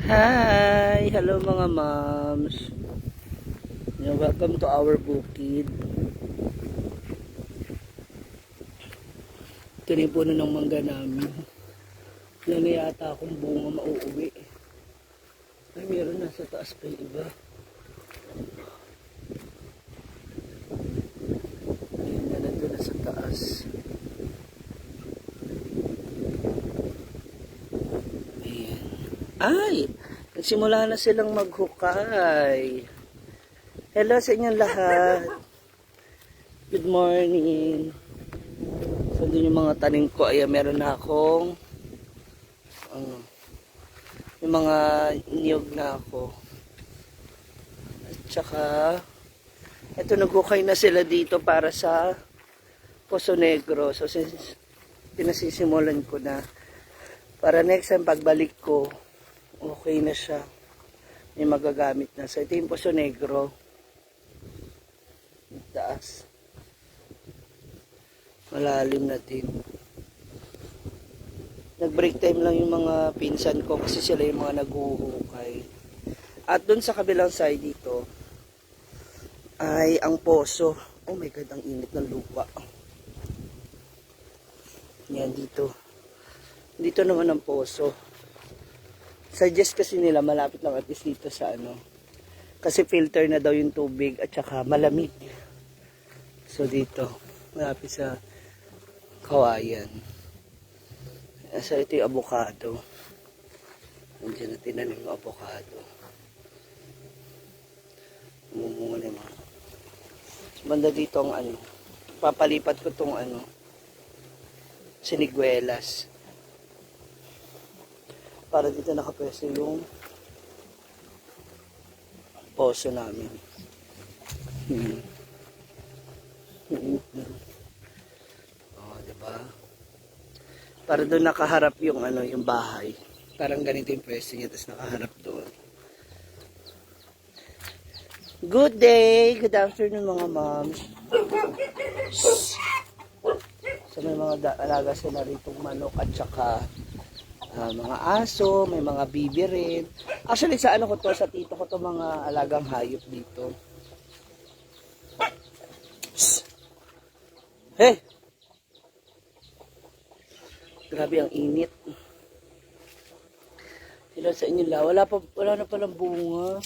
Hi! Hello mga moms. Welcome to our bukid. Ito na yung puno ng mangga namin. Yan na yata akong bunga mauuwi. Ay, meron nasa taas pa yung iba. Ayun na nandun na sa taas. Ayan. Ay! Nagsimula na silang maghukay. Hello sa inyong lahat. Good morning. So, doon yung mga tanim ko. Ayan, meron na akong yung mga niyog na ako. At saka, ito naghukay na sila dito para sa Poso Negro. So, since pinasisimulan ko na, para next time pagbalik ko, okay na siya. May magagamit na. So, ito yung Poso Negro. Taas. Malalim na din. Nag-break time lang yung mga pinsan ko kasi sila yung mga naghuhukay. At dun sa kabilang side dito ay ang poso. Oh my God, ang init ng lupa. Yan dito. Dito naman ang poso. Suggest kasi nila malapit lang at least dito sa ano. Kasi filter na daw yung tubig at saka malamig. So dito, malapit sa kawayan. So ito yung avocado. Nandiyan na tinanim yung avocado. Mumunga na yung mga. Banda dito ang ano. Papalipat ko tong ano. Siniguelas. Para dito nakapwesto yung poso namin. Oh, diba? Para doon nakaharap yung ano, yung bahay. Parang ganito yung pwesto niya, tapos nakaharap doon. Good day! Good afternoon mga moms. So may mga alaga sila ritong manok at saka mga aso, may mga bibi rin. Actually sa ano ko to, sa tito ko to mga alagang hayop dito. Hey! Grabe ang init. Sila sa inyo la. Wala na palang bunga.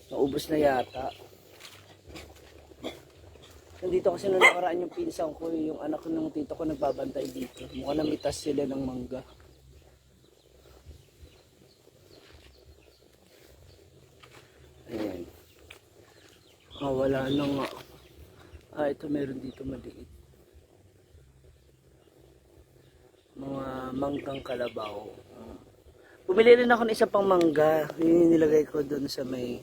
Naubos na yata. Nandito kasi nung nakaraan yung pinsan ko, yung anak ko ng tito ko nagbabantay dito. Mukhang namitas sila ng mangga. Ayan. Wala na nga. Ito meron dito maliit. Mga manggang kalabaw. Bumili rin ako ng isa pang mangga. Yun yung nilagay ko doon sa may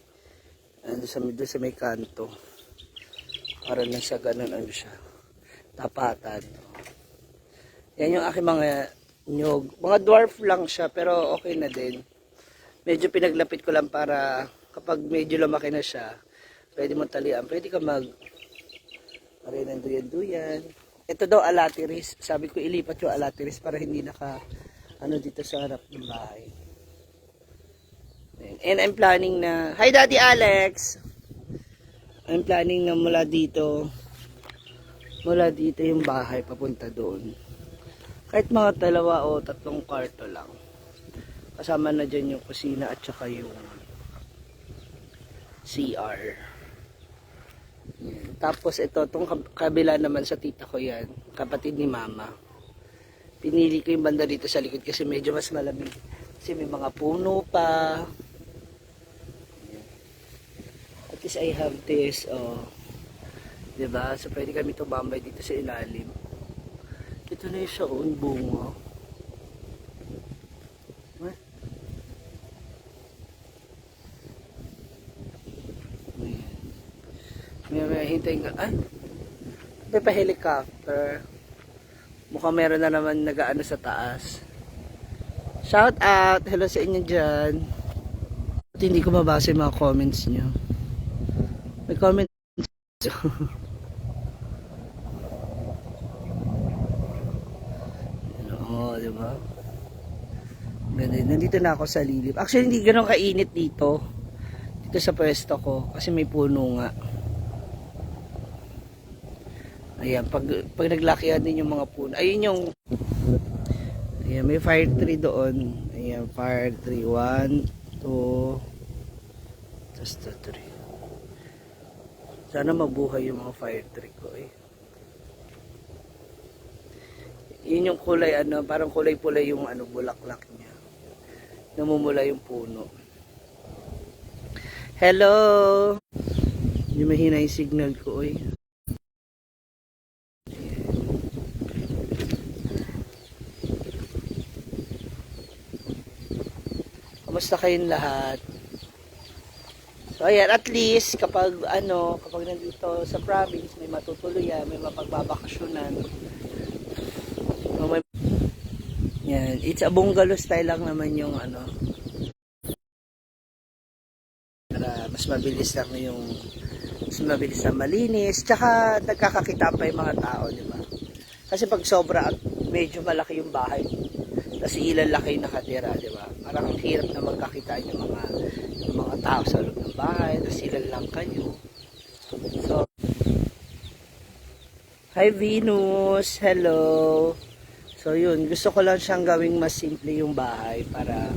doon sa may kanto. Para na sa ganun ano siya. Tapatan. Yan yung aking mga nyog. Mga dwarf lang siya pero okay na din. Medyo pinaglapit ko lang para kapag medyo lumaki na siya, pwede mo talian. Pwede ka aray ng duyan-duyan. Ito daw alatiris. Sabi ko ilipat yung alatiris para hindi ano dito sa harap ng bahay. And I'm planning na, hi Daddy Alex! I'm planning na mula dito yung bahay papunta doon. Kahit mga 2 o 3 kwarto lang. Kasama na dyan yung kusina at saka yung CR. Yan. Tapos ito, itong kabila naman sa tita ko yan. Kapatid ni mama. Pinili ko yung banda dito sa likod kasi medyo mas malamig. Kasi may mga puno pa. At least I have this. Oh. Diba? So pwede kami tumambay dito sa ilalim. Ito na yung siyaon bunga. May hintay nga. Ay! May pa-helicopter. Mukhang meron na naman nag-aano sa taas. Shout out! Hello sa inyo dyan. At hindi ko mabasa yung mga comments nyo. May comments. Oo, diba? Ganun. Nandito na ako sa lilim. Actually, hindi ganun kainit dito. Dito sa pwesto ko. Kasi may puno nga. Ayan. Pag naglakihan din yung mga puno. Ayun yung... Ayan. May fire tree doon. Ayan. Fire tree. 1, 2... Tapos 3. Sana mabuhay yung mga fire tree ko eh. Yun yung kulay ano. Parang kulay-pulay yung ano, bulaklak niya. Namumula yung puno. Hello! Hindi mahina yung signal ko eh. Kamusta kayong lahat? So ayan, at least kapag nandito sa province may matutuluyan, may mapagbabakasyonan. Yan, it's a bungalow style lang naman yung ano. Para mas mabilis lang malinis, tsaka nagkakakitaan pa yung mga tao, di ba? Kasi pag sobra at medyo malaki yung bahay, tapos ilan laki nakatira, di ba? Parang ang hirap na magkakitaan yung mga tao sa loob ng bahay, tapos ilan lang kayo. So, hi Venus, hello. So yun, gusto ko lang siyang gawing mas simple yung bahay para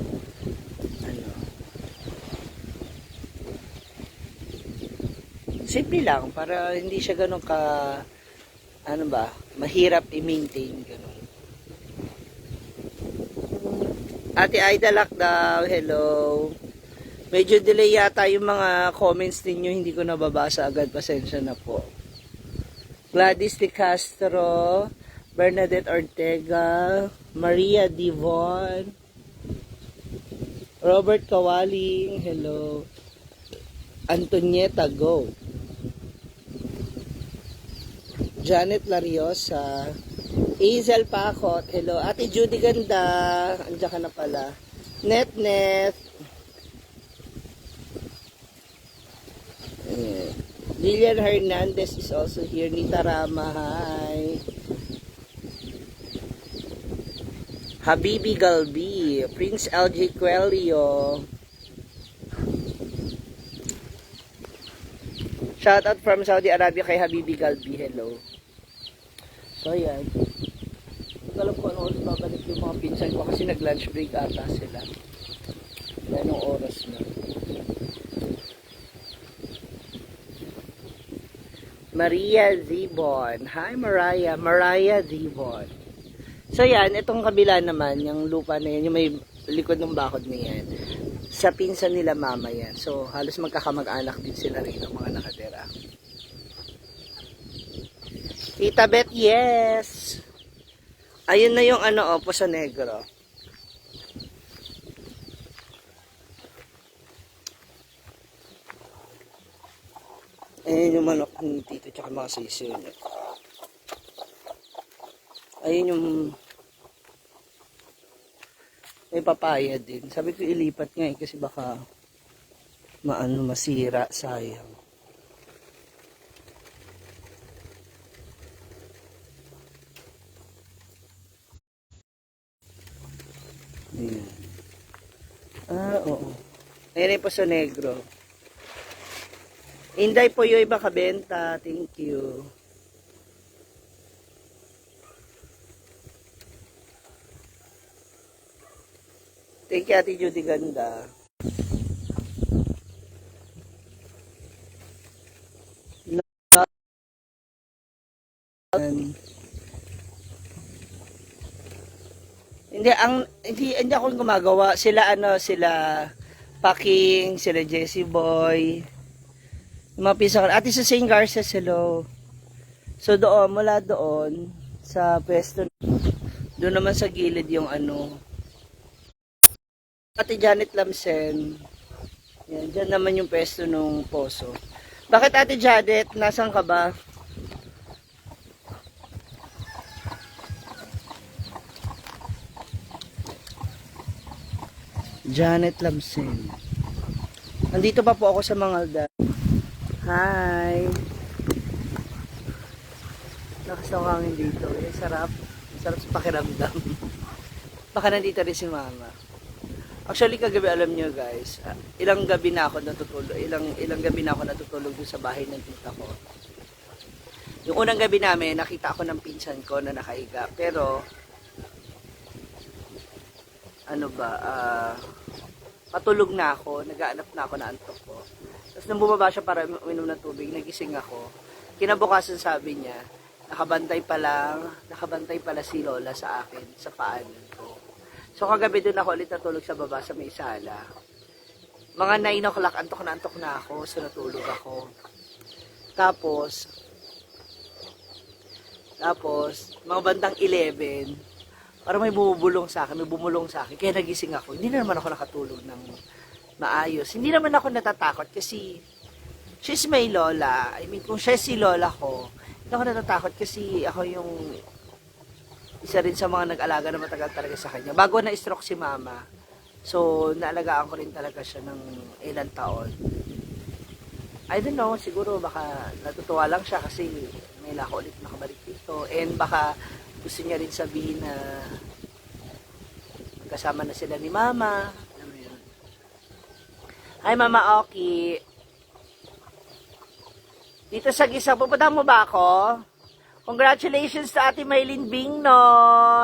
simple lang para hindi siya ganun mahirap i-maintain ganun. Ate Aida daw, hello. Medyo delay yata yung mga comments ninyo, hindi ko nababasa agad, pasensya na po. Gladys de Castro, Bernadette Ortega, Maria Divon, Robert Kawaling, hello. Antonieta Go, Janet Lariosa, Hazel Pacot, hello. Ate Judy Ganda, andiyan ka na pala. Net. Lilian Hernandez is also here. Nita Rama, hi. Habibi Galbi, Prince LJ Coelho. Shout out from Saudi Arabia kay Habibi Galbi, hello. So yan. Hindi ko alam kung ano oras babalik yung mga pinsan ko kasi nag-lunch break ata sila. Anong oras na. Maria Zibon. Hi Mariah Zibon. So yan, itong kabila naman, yung lupa na yan, yung may likod ng bakod na yan, sa pinsan nila mama yan. So halos magkakamag-anak din sila rin ng mga nakatira. Tita Beth, yes! Ayun na yung Poso Negro. Ayun yung manok ni Tito, tsaka mga sisiyo niya. Ayun yung may papaya din. Sabi ko ilipat nga kasi baka masira, sayang. Ayan. Oo. Ayan yung Poso Negro. Inday po yung iba kabenta. Thank you. Thank you, Ate Judy Ganda. Hindi ako gumagawa. Sila Packing, sila Jessie Boy. Yung mga pisa ko. Ate sa St. Garces, hello. So doon, mula doon sa pwesto, doon naman sa gilid yung Ate Janet Lamsen. Yan, dyan naman yung pwesto nung Poso. Bakit Ate Janet? Nasaan ka ba? Janet Lamsen. Nandito pa po ako sa Mangalda. Hi! Lakas ng hangin dito. Sarap. Sarap sa pakiramdam. Baka nandito rin si Mama. Actually, kagabi alam niyo guys, ilang gabi na ako natutulog, ilang gabi na ako natutulog dun sa bahay ng tita ko. Yung unang gabi namin, nakita ako ng pinsan ko na nakahiga. Pero, ano ba, patulog na ako, nagaanap na ako na antok ko. Tapos nang bumaba siya para uminom ng tubig, nagising ako. Kinabukasan sabi niya, nakabantay pala si Lola sa akin, sa paanan ko. So kagabi doon ako ulit natulog sa baba sa may sala. Mga 9 o'clock, antok na ako, so natulog ako. Tapos, mga bandang 11, parang may bumulong sa akin, kaya nagising ako. Hindi na naman ako nakatulog ng maayos. Hindi naman ako natatakot kasi she's my lola. I mean, kung siya si lola ko, hindi ako natatakot kasi ako yung isa rin sa mga nag-alaga na matagal talaga sa kanya. Bago na-stroke si mama, so naalagaan ko rin talaga siya ng ilang taon. I don't know, siguro baka natutuwa lang siya kasi may ako ulit nakabalik dito. And baka gusto niya rin sabihin na kasama na sila ni mama. Alam mo yun. Hi Mama Oki. Dito sa Gisa, pupunta mo ba ako? Congratulations sa Ate Maylin Bingno.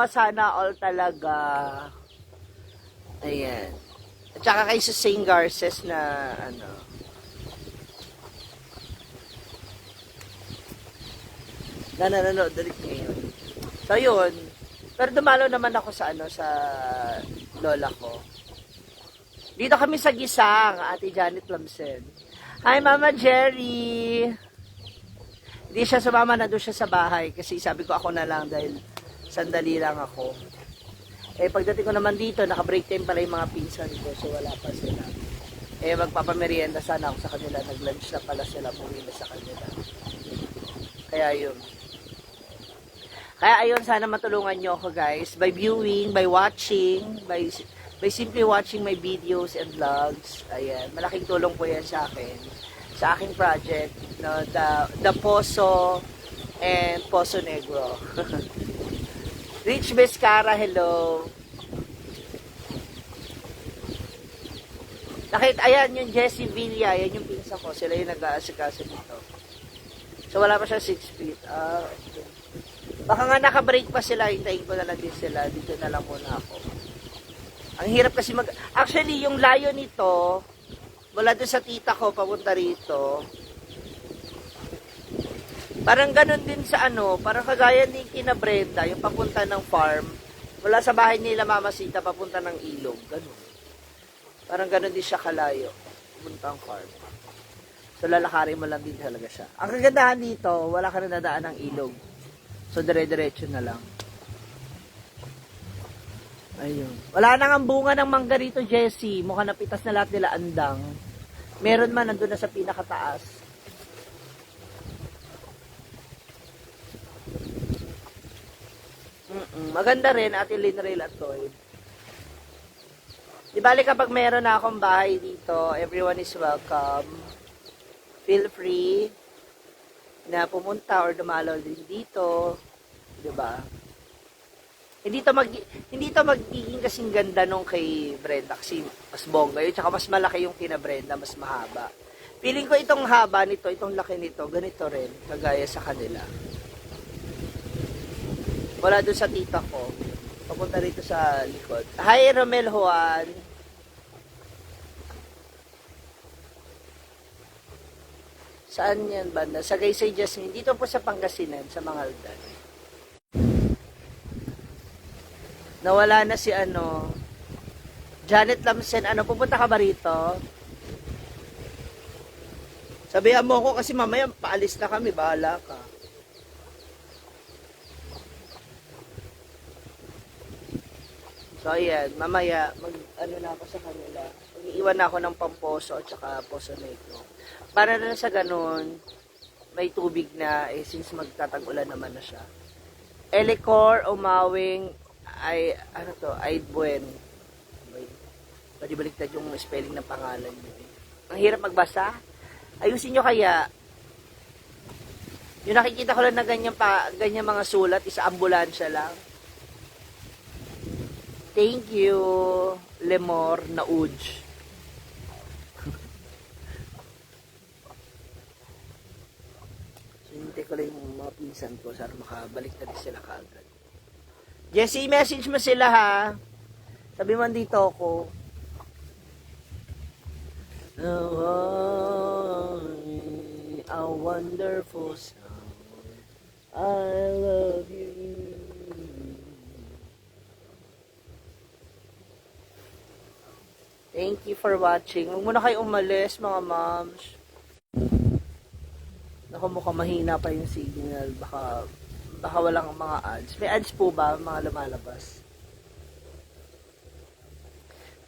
Sana all talaga. Ayan. At saka kay Susane Garces na ano. Na nanonood ulit ngayon. So yun. Pero dumalo naman ako sa ano, sa lola ko. Dito kami sa Gisang, Ate Janet Lamsen. Hi Mama Jerry. Hindi siya sumama, na doon siya sa bahay kasi sabi ko ako na lang dahil sandali lang ako. Eh pagdating ko naman dito, naka-break time pala yung mga pinsan ko, so wala pa sila. Eh magpapamerienda sana ako sa kanila, nag-lunch na pala sila, umuwi na sa kanila. Kaya yun. Kaya ayun, sana matulungan nyo ako guys, by viewing, by watching, by simply watching my videos and vlogs. Ayan, malaking tulong po yan sa akin. Sa aking project, no, the Poso and Poso Negro. Rich Bescara, hello. Ayan yung Jessie Villa, yan yung pinsa ko, sila yung nag-aasikaso dito. So wala pa siya 6 feet. Okay. Baka nga naka-break pa sila, hintayin ko na lang din sila, dito na lang muna ako. Ang hirap kasi actually yung layo nito, wala doon sa tita ko, papunta rito. Parang ganun din sa ano, parang kagaya din kina Brenda, yung papunta ng farm. Wala sa bahay nila Mama Sita, papunta ng ilog. Ganun. Parang ganun din siya kalayo. Papunta ang farm. So lalakarin mo lang din talaga siya. Ang kagandahan dito, wala ka na nadaan ng ilog. So dire-diretso na lang. Ayun. Wala nang ang bunga ng mangga rito, Jessie. Mukhang napitas na lahat nila andang. Meron man, nandun na sa pinakataas. Maganda rin, Ate Linrail at Toy. Di bali kapag meron na akong bahay dito, everyone is welcome. Feel free na pumunta or dumalaw din dito. Diba? Hindi to magiging kasing ganda nung kay Brenda kasi mas bongga yun, tsaka mas malaki yung kina Brenda, mas mahaba. Feeling ko itong haba nito, itong laki nito, ganito rin, kagaya sa kanila. Wala doon sa tita ko. Papunta rito sa likod. Hi Romel Juan. Saan yan banda? Sa Gaysay Jasmine. Dito po sa Pangasinan, sa Mangaldan. Nawala na si ano, Janet Lamsen. Ano, pupunta ka ba rito? Sabihan mo ako kasi mamaya paalis na kami, bahala ka. So ayan, mamaya ano na ako sa kanila. Iiwan na ako ng Pamposo at saka Poso Negro. Para na sa ganun, may tubig na since magtatag-ulan naman na siya. Elicor, Umawing, ay Buen. Baliktad yung spelling ng pangalan niya. Ang hirap magbasa. Ayusin nyo kaya. Yung nakikita ko lang na ganyan mga sulat, isa ambulansya lang. Thank you. Lemor na Uj. So, hintay ko lang yung mga pinsan ko sana makabalik na din sila kaagad. Jessie, message mo sila ha. Sabi mo dito ako. Oh, a wonderful song. I love you. Thank you for watching. Huwag muna kayo umalis, mga moms. Naku, mukhang mahina pa yung signal. Baka walang mga ads. May ads po ba, mga lumalabas?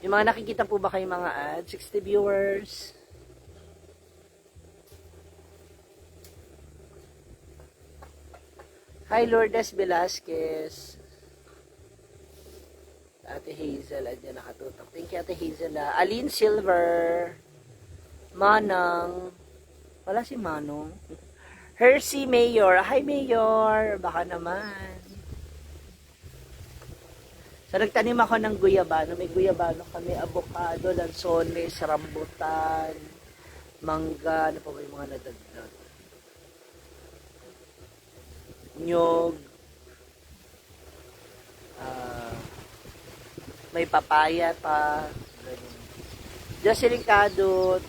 Yung mga nakikita po ba kayo mga ads? 60 viewers. Hi, Lourdes Velasquez. Ate Hazel, andyan nakatutok. Thank you, Ate Hazel. Aline Silver. Manang. Wala si Manong. Hershey Mayor. Hi, Mayor. Baka naman. So, nagtanim ako ng guyabano. May guyabano kami, avocado, lansones, rambutan, mangga. Ano pa ba yung mga nadagdag? Nyog. May papaya pa. Jocelyn Cadot.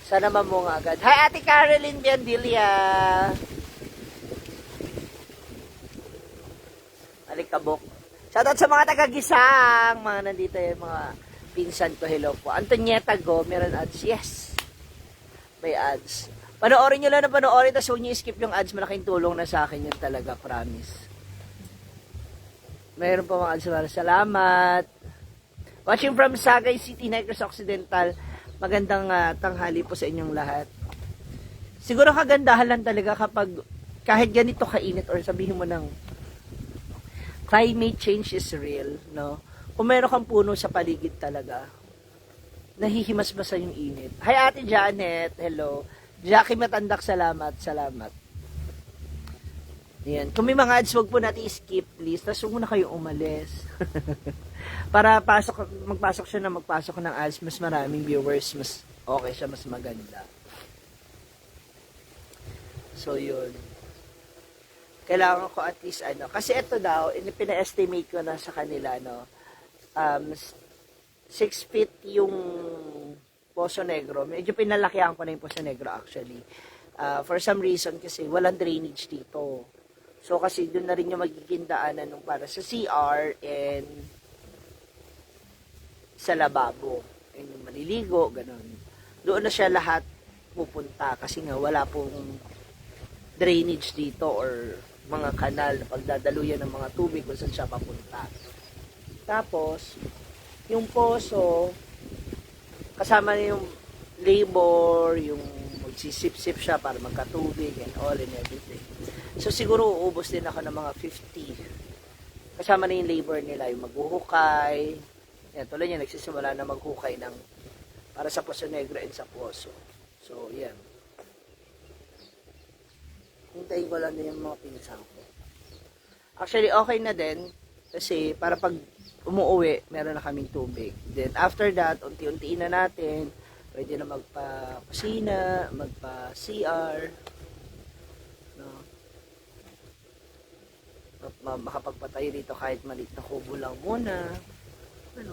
Sana mamunga agad. Hi, Ate Caroline Biandilia. Alikabok. Shoutout sa mga taga-Gisang. Mga nandito yung mga pinsan ko. Hello po. Antonieta Go. Meron ads. Yes. May ads. Panoorin nyo lang na panoorin. Tapos huwag nyo skip yung ads. Malaking tulong na sa akin yun talaga. Promise. Mayroon pa mga ads. Salamat. Watching from Sagay City, Negros Occidental. Magandang tanghali po sa inyong lahat. Siguro kagandahan lang talaga kapag kahit ganito kainit or sabihin mo ng climate change is real, no? Kung meron kang puno sa paligid talaga, nahihimas-basa yung init. Hi, Ate Janet. Hello. Jackie Matandak, salamat. Salamat. Yan. Kung may mga ads, wag po natin i-skip, please. Tapos huwag muna kayo umalis. Para magpasok siya ng ads, mas maraming viewers, mas okay siya, mas maganda. So, yun. Kailangan ko at least, kasi ito daw, pina-estimate ko na sa kanila, 6 feet yung Poso Negro. Medyo pinalakihan ko na yung Poso Negro actually. For some reason kasi walang drainage dito. So kasi doon na rin yung magiging daanan nung para sa CR and sa lababo. And yung maliligo, ganun. Doon na siya lahat pupunta kasi nga wala pong drainage dito or mga kanal na pagdadaluyan ng mga tubig kung saan siya papunta. Tapos, yung poso, kasama na yung labor, yung magsisip-sip siya para magkatubig and all and everything. So, siguro uubos din ako ng mga 50. Kasama na yung labor nila, yung maghuhukay. Yan, tuloy niya, nagsisimula na maghukay ng para sa Poso Negro and sa Poso. So, yan. Hintayin ko lang din yung mga pinsan ko. Actually, okay na din. Kasi, para pag umuwi, meron na kaming tubig. Then, after that, unti-untiin na natin. Pwede na magpa-kusina, magpa-CR. No? Makapagpatay rito kahit maliit na kubo lang muna. Ano?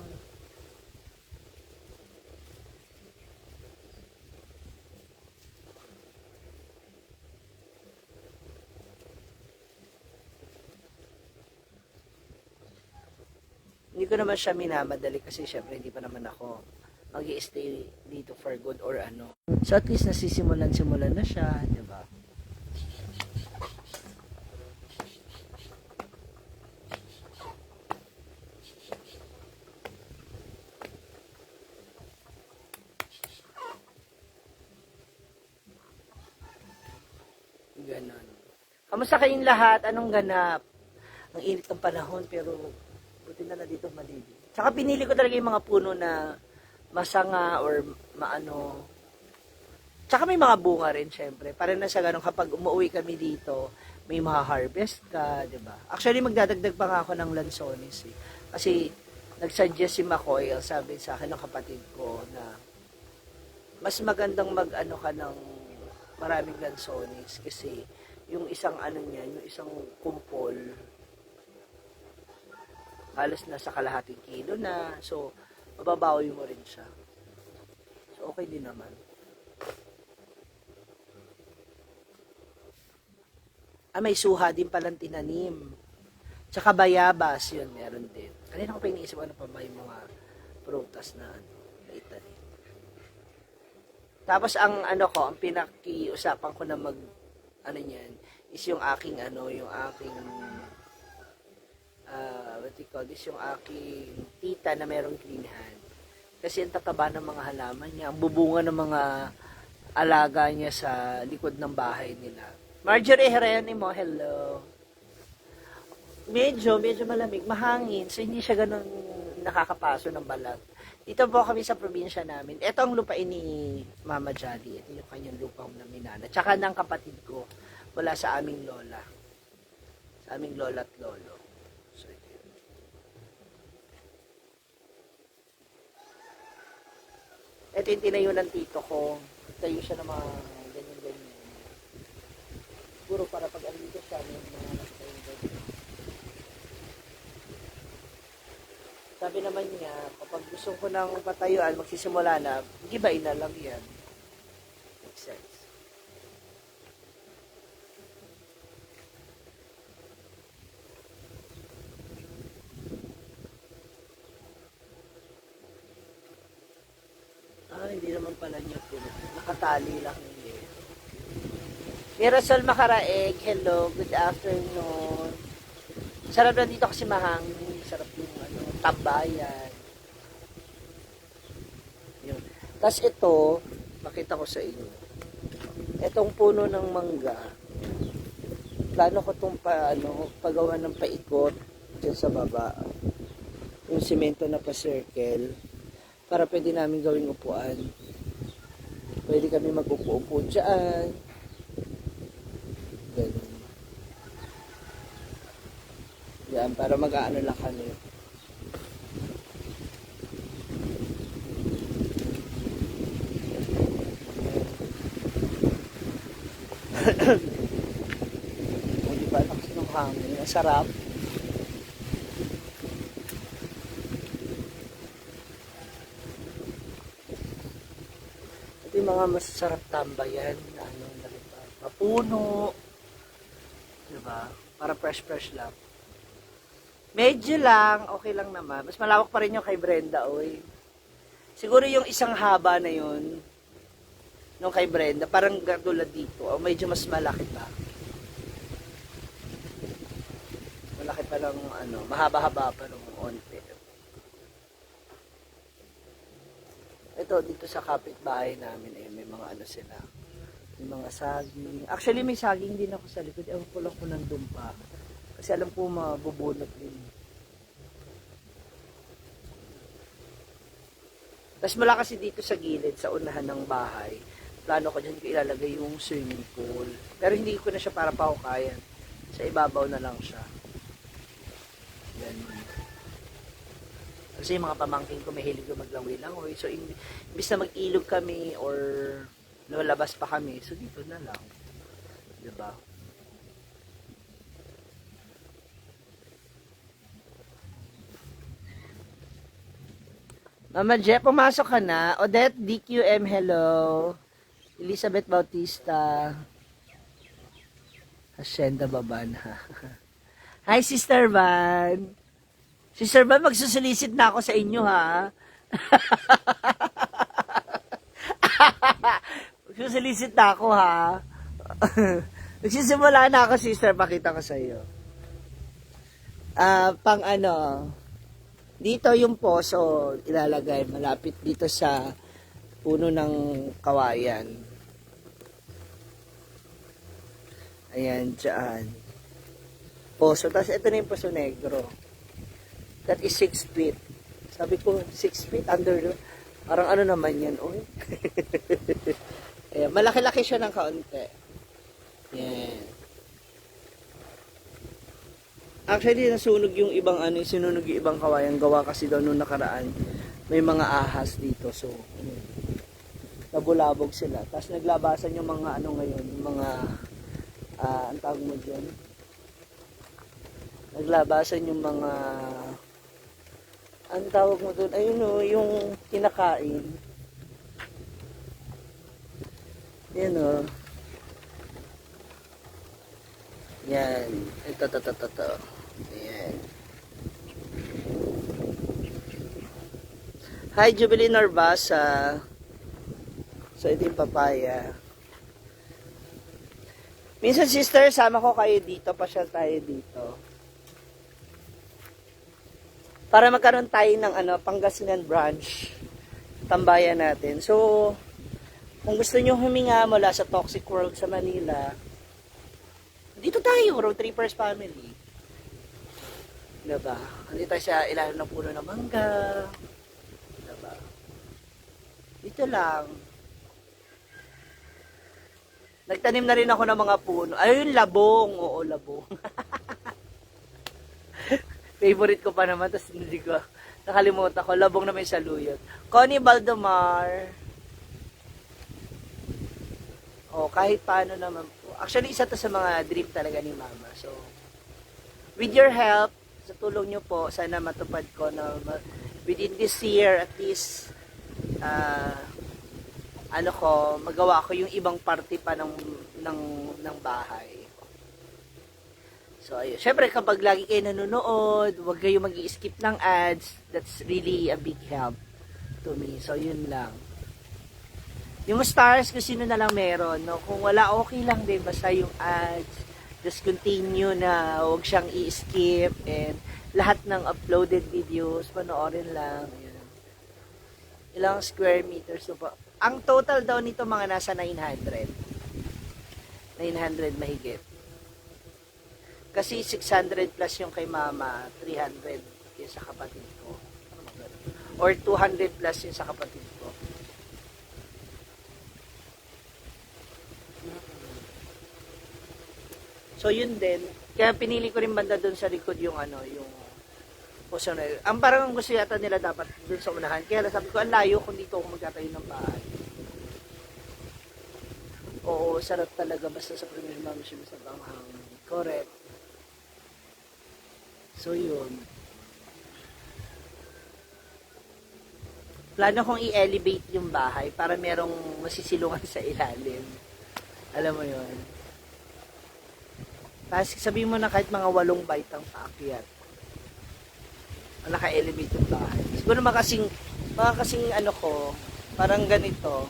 Hindi ko naman siya minamadali kasi syempre hindi pa naman ako mag-i-stay dito for good or ano. So at least nasisimulan na siya, di ba? Ganon. Kamusta kayong lahat? Anong ganap? Ang init ng panahon pero buti na dito malilim. Tsaka pinili ko talaga yung mga puno na masanga or maano. Tsaka may mga bunga rin syempre. Para na sa ganun kapag umuwi kami dito, may maha-harvest ka, 'di ba? Actually magdadagdag pa nga ako ng lansones eh. Kasi nagsuggest si McCoy, sabi sa akin ng kapatid ko na mas magandang mag-ano ka ng maraming lansones kasi yung isang ano niya, yung isang kumpol, halos nasa kalahating kilo na. So, mababawi mo rin siya. So, okay din naman. May suha din palang tinanim. Tsaka bayabas, yun, meron din. Kanina ko pa iniisip ano pa ba yung mga prutas na itanim. Tapos ang ano ko, ang pinakiusapan ko na mag ano niyan is yung aking yung aking what you call this, yung aking tita na merong green hand. Kasi ang tataba ng mga halaman niya, ang bubunga ng mga alaga niya sa likod ng bahay nila. Marjorie Herenimo, hello. Medyo malamig, mahangin, so hindi siya ganun nakakapaso ng balat. Dito po kami sa probinsya namin. Ito ang lupain ni Mama Jolly. Ito yung kanyang lupang na minana. Tsaka ng kapatid ko, wala sa aming lola. Sa aming lola at lolo. So, ito yung tinayo ng tito ko. Tayo siya ng mga ganyan-ganyan. Siguro para pag andito siya, may mga nakatayo ganyan. Sabi naman niya, kapag gusto ko ng patayuan, magsisimula na, gibain na lang yan. Makes sense. Hindi naman pala niya po. Nakatali lang niya. Mirasol Makaraeg, hello, good afternoon. Sarap na dito kasi mahangin. Sarap yung tambayan. Yun. Tapos ito, makita ko sa inyo. Itong puno ng mangga, plano ko itong pagawa ng paikot dyan sa baba. Yung simento na pa-circle. Para pwede namin gawing upuan. Pwede kami mag-upo-upo dyan. Ganun. Yan, para mag-aano lang kami. Hindi ba lakas ng hangin? Ang sarap. Ito yung mga masasarap tambayan. Mapuno. Diba? Para fresh lang. Medyo lang, okay lang naman. Mas malawak pa rin yung kay Brenda, oy. Siguro yung isang haba na yun, nung kay Brenda, parang katulad dito, o medyo mas malaki pa. Malaki pa lang, mahaba-haba pa ng onte. Ito, dito sa kapitbahay namin, may mga sila. May mga saging. Actually, may saging din ako sa likod. Ewan ko lang po ng dumpa. Kasi alam po, mabubunot din. Tapos mula kasi dito sa gilid, sa unahan ng bahay, plano ko dyan ko ilalagay yung swimming pool. Pero hindi ko na siya para pahukayan. Sa ibabaw na lang siya. Yan. Kasi yung mga pamangkin ko, mahilig ko maglangoy-langoy. So, imbis na mag-ilog kami or lalabas pa kami, so dito na lang. Diba? Mama Jeff, pumasok ka na. Odette DQM, hello. Elizabeth Bautista. Hacienda Baban. Hi, Sister Van. Sister Van, magsusulisit na ako sa inyo, ha? Magsusulisit na ako, ha? Nagsisimula na ako, Sister. Pakita ko sa iyo. Dito yung poso ilalagay malapit dito sa puno ng kawayan. Ayan, dyan. Poso. Tapos ito na yung Poso Negro. That is 6 feet. Sabi ko, 6 feet under. Parang naman yan. Oh. Ayan, malaki-laki siya ng kaunti. Yan. Actually, nasunog yung ibang sinunog yung ibang kawayan. Gawa kasi daw nung nakaraan. May mga ahas dito. So, nabulabog sila. Tapos naglabasan yung mga ngayon. Yung mga, ang tawag mo dyan. Naglabasan yung mga, ang tawag mo doon, ayun o, yung kinakain. Yan o. Yan. Ito. Ayan. Hi, Jubilee Narbasa. So, ito yung papaya. Minsan, sister, sama ko kayo dito. Pasyal tayo dito. Para magkaroon tayo ng Pangasinan branch. Tambayan natin. So, kung gusto nyo huminga mula sa toxic world sa Manila, dito tayo, Road Trippers Family. Diba? Andito tayo sa ilalim ng puno ng mangga. Diba? Dito lang. Nagtanim na rin ako ng mga puno. Ayun, labong. Oo, labong. Favorite ko pa naman, tapos hindi ko, nakalimutan ko. Labong na may saluyot. Connie Baldomar. O, kahit paano naman po. Actually, isa to sa mga dream talaga ni Mama. So, with your help, sa tulong nyo po, sana matupad ko na within this year, at least, magawa ko yung ibang parte pa ng bahay. So, ayun. Siyempre, kapag lagi kayo nanonood, huwag kayo mag-i-skip ng ads. That's really a big help to me. So, yun lang. Yung stars, kung sino na lang meron, no? Kung wala, okay lang din. Basta yung ads, just continue na huwag siyang i-skip. And lahat ng uploaded videos, panoorin lang. Ayan. Ilang square meters po. Ang total daw nito mga nasa 900. 900 mahigit. Kasi 600 plus yung kay Mama, 300 yung sa kapatid ko. Or 200 plus yung sa kapatid ko. So yun din. Kaya pinili ko rin banda doon sa likod yung yung Posoner. Ang parang gusto yata nila dapat doon sa unahan. Kaya sabi ko, ang layo kung dito ako magtatayo ng bahay. Oo, sarap talaga basta sa premier membership sa banghang. Correct. So yun. Plano kong i-elevate yung bahay para merong masisilungan sa ilalim. Alam mo yun. Kasi sabihin mo na kahit mga 8 baitang paakyat. Naka-elevate yung bahay. Siguro mga kasing ko, parang ganito.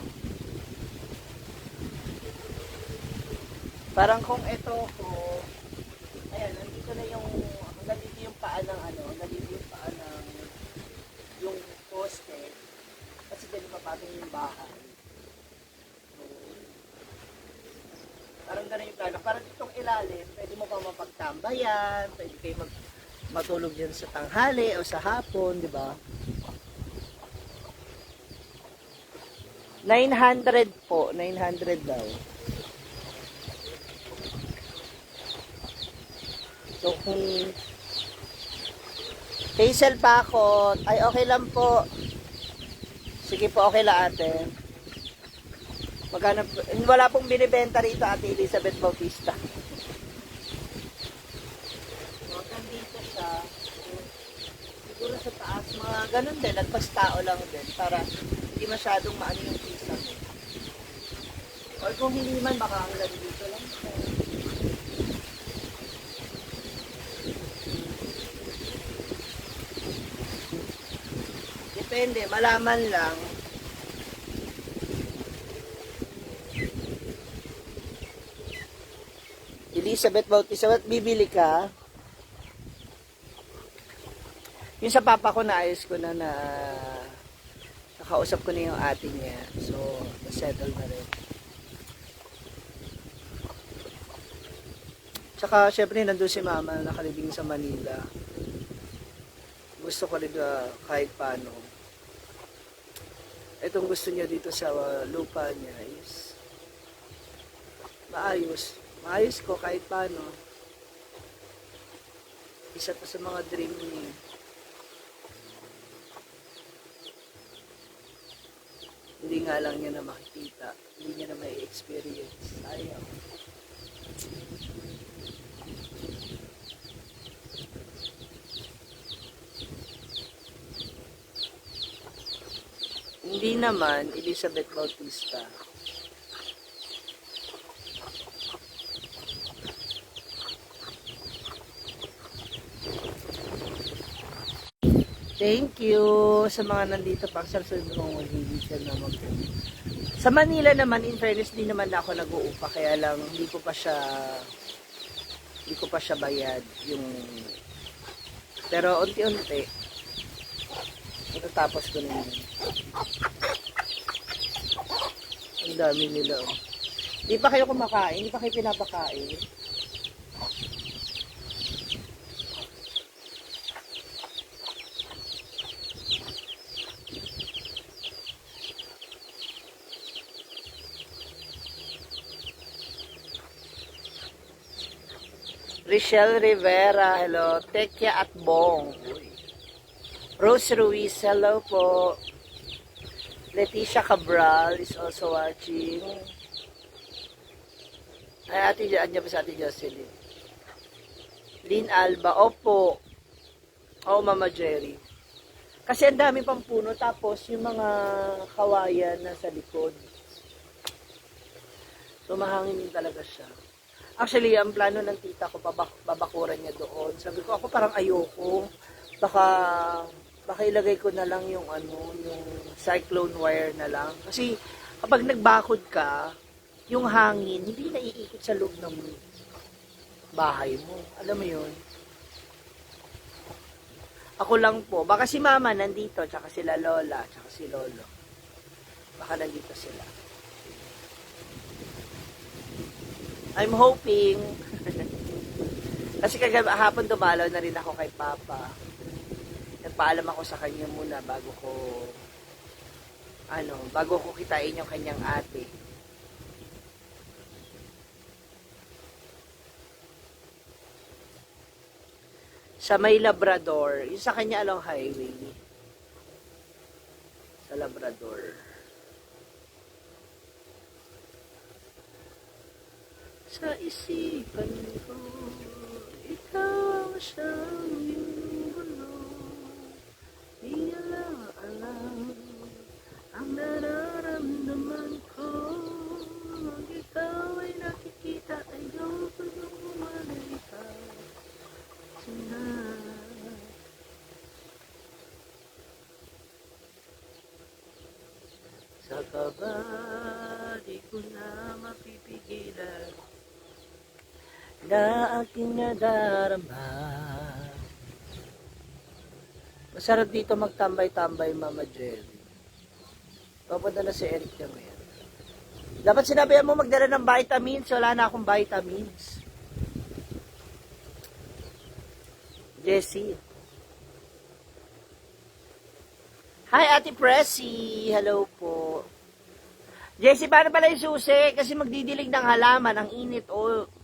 Parang kung ito ko, ayan, nandito na nandito yung paa ng nandito yung paa ng yung poste. Kasi ganun papatong yung bahay. Parang gano'n yung plano. Parang itong ilalim, pwede mo pa mapagtambayan, pwede kayo matulog dyan sa tanghali o sa hapon, di ba? 900 po, 900 daw. So kung Hazel Pakot, ay okay lang po. Sige po, okay lang ate. Magkano, wala pong binibenta rito Ate Elizabeth Bautista. Hanggang dito siya, siguro sa taas, mga ganun din, nagpastao lang din para hindi masyadong maano yung pisa. Or kung hindi man, baka hanggang dito lang siya. Depende, malaman lang. Elizabeth Bautista, ba't bibili ka? Yung sa papa ko, naayos ko na nakausap ko na yung ate niya. So, nasettle na rin. Tsaka, syempre, nandun si mama nakalibing sa Manila. Gusto ko rin kahit paano. Itong gusto niya dito sa lupa niya is maayos. Maayos ko kahit paano. Isa pa sa mga dream niya. Hindi nga lang niya na makikita. Hindi niya na may experience. Sayang. Hindi naman, Elizabeth Bautista. Thank you sa mga nandito pa sa susunod kong maghihisan na mag Sa Manila naman, in fairness, din naman ako nag-uupa. Kaya lang, hindi ko pa siya bayad. Pero unti-unti, matatapos ko na yun. Ang dami nila. Oh. Di pa kayo kumakain? Di pa kayo pinapakain? Richelle Rivera, hello. Tekia at Bong. Rose Ruiz, hello po. Leticia Cabral is also watching. Ay, andyan pa sa Ate Jocelyn. Lynn Alba, opo. Oo, Mama Jerry. Kasi ang dami pang puno, tapos yung mga kawayan na sa likod. So, mahangin din talaga siya. Actually, ang plano ng tita ko, babakuran niya doon. Sabi ko, ako parang ayoko. Baka ilagay ko na lang yung cyclone wire na lang. Kasi kapag nagbakod ka, yung hangin, hindi naiikot sa loob ng bahay mo. Alam mo yun? Ako lang po. Baka si mama nandito, tsaka sila lola, tsaka si lolo. Baka nandito sila. I'm hoping. Kasi hapon dumalaw na rin ako kay Papa. Nagpaalam ako sa kanya muna bago ko kitain yung kanyang ate. Sa may Labrador, yung sa kanya along highway. Sa Labrador. Sa isipan ko, ikaw siyang ginugulo. Di niya lang alam ang nararamdaman ko. Pag ikaw ay nakikita, ayaw ko nung umalika. Sa kaba, di ko na mapipigilan na aking nadarama. Masarap dito magtambay-tambay, Mama Jelly. Papunta na si Eric ngayon. Dapat sinabihan mo magdala ng vitamins. Wala na akong vitamins. Jessie. Hi, Ate Pressy. Hello po. Jessie, paano pala yung susi? Kasi magdidilig ng halaman. Ang init.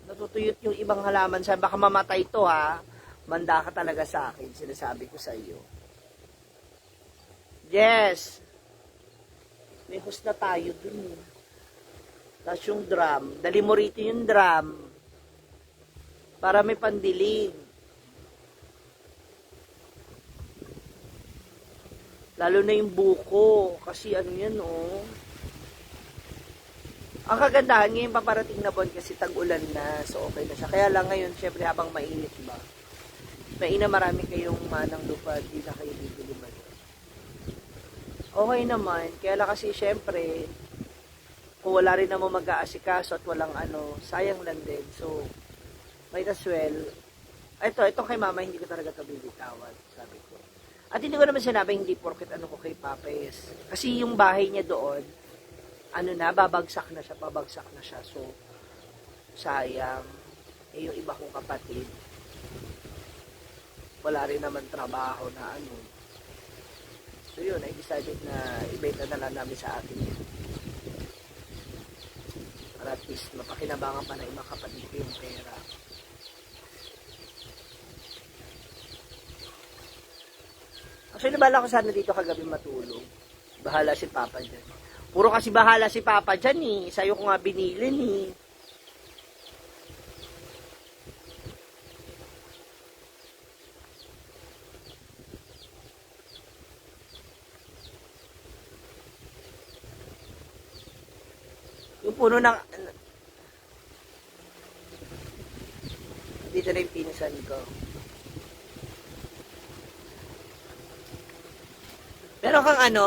Natutuyot yung ibang halaman. Sabi, baka mamatay to ha. Manda ka talaga sa akin. Sinasabi ko sa iyo. Yes. May host na tayo dun. Tapos yung drum. Dali mo rito yung drum. Para may pandilig. Lalo na yung buko. Kasi ano yan Ang kagandahan ngayon paparating na buwan kasi tag-ulan na. So okay na siya. Kaya lang ngayon, syempre habang mainit ba. Marami kayong manang lupa. Di na kayo bibili ba. Okay naman. Kaya lang kasi syempre, kung wala rin naman mag-aasikaso at walang sayang lang din. So, might as well. Ito kay mama, hindi ko talaga ito bibitawan. Sabi ko. At hindi ko naman sinabi hindi porket ko kay Papa is. Kasi yung bahay niya doon, babagsak na siya. So, sayang. Yung iba kong kapatid, wala rin naman trabaho na So, yun, I decided na ibenta na lang namin sa atin yun. Para at least mapakinabangan pa na yung mga kapatid ko yung pera. Actually, bala ko sana dito kagabi matulog. Bahala si Papa dyan. Puro kasi bahala si Papa dyan eh. Sa'yo ko nga binilin eh. Yung puno ng... Dito na yung pinsan ko. Meron kang ano?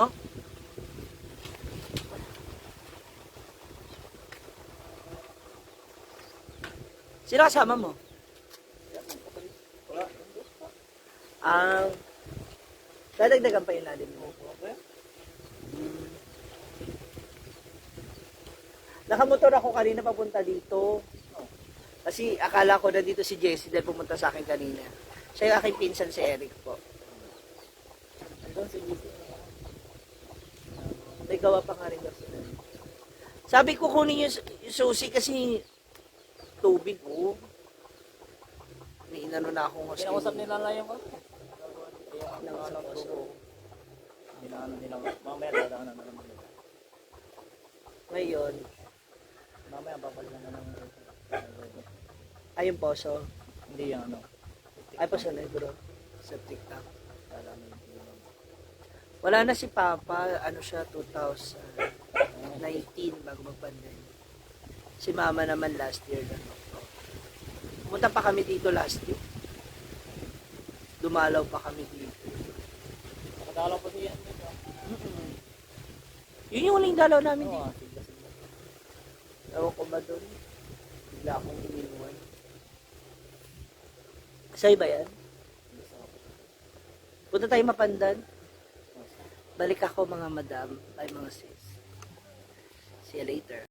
Sino kasama mo? Ang... Dadagdagan pa yung lalim mo. Nakamotor ako kanina papunta dito. Kasi akala ko na dito si Jessie dahil pumunta sa akin kanina. Siya yung aking pinsan si Eric po. May gawa pa nga rin daw sila. Sabi ko kunin yung susi kasi tubig oh. May inano na akong hostel. Kinausap nila lang yung ano. Kinausap ko. Inaano nila. Mamaya dadaan na naman nila. Ngayon, Mamaya babalik na naman. ay yung poso. Hindi yung ano. Ay poso na bro. Sa TikTok. Wala na si Papa, ano siya, 2019 bago mag-pandemic. Si Mama naman last year na. Pumunta pa kami dito last year. Dumalaw pa kami dito. Nakadalaw po siya. Yun yung huling dalaw namin Oo, dito. sigla. Ewan ko ba doon? Bigla akong ininuan. Sa'yo ba yan? Punta tayo Mapandan. Balik ako mga madam, ay mga sis. See you later.